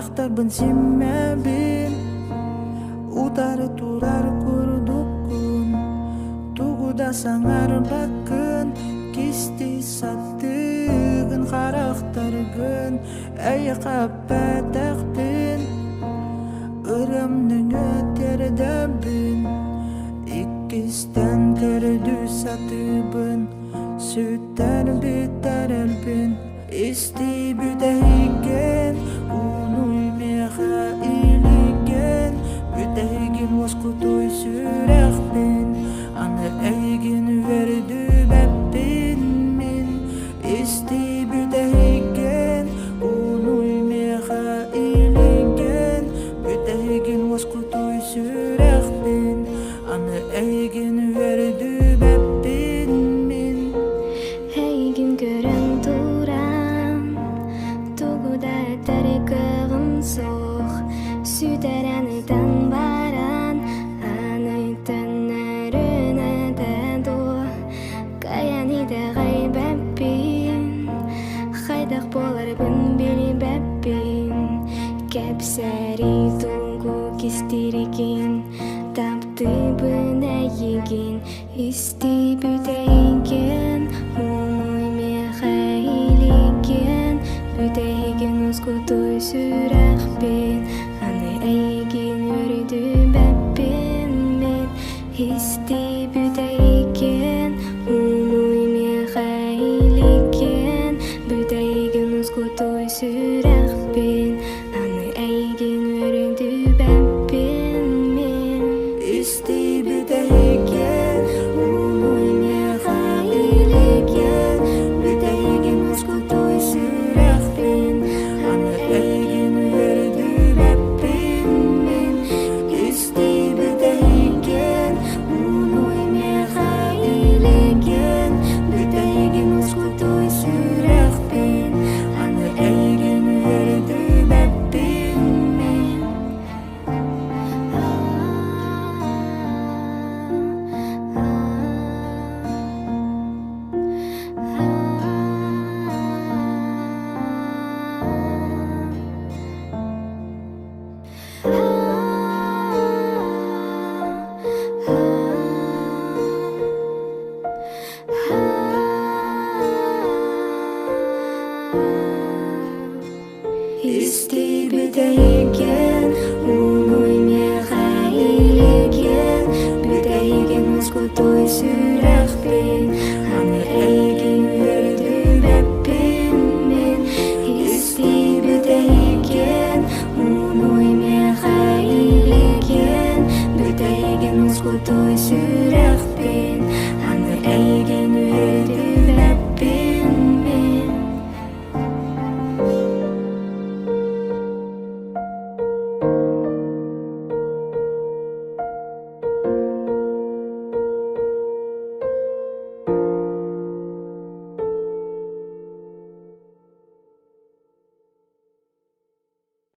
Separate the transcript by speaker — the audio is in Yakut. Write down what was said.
Speaker 1: Харахтарбын симмэбин, утары турар курдуккун, тугу да саҥарбаккын, кистии сатыыгын харахтаргын, эйиэхэ эппэтэхпин, ырыам нөҥүө тиэрдэбин, иккистэн көрдүү сатыыбын, сүтэр бүтэрэрбин. Исти бүтэһигин, уунуй миэхэ илигин, бүтэһигин уоскутуй сүрэхпин, аны эйигин үөрдүбэппин мин. Исти бүтэһигин, уунуй миэхэ илигин, бүтэһигин уоскутуй сүрэхпин, аны эйигин үөрдүбэппин мин.
Speaker 2: Эйигин көрөн туран, тугу да этэр кыаҕым суох, сүтэрэн ыйтан баран, аны төннөрүн этэ дуо, кыайан итэҕэйбэппин, хайдах буоларбын билбэппин, кэпсэри тугу кистииргин, таптыыбын эйигин. Истибит эйигин, уҥуй миэхэ илигин, бүтэһигин ускутуй сүрэхпин, аны эйигин үөрдүбэппин мин. Исти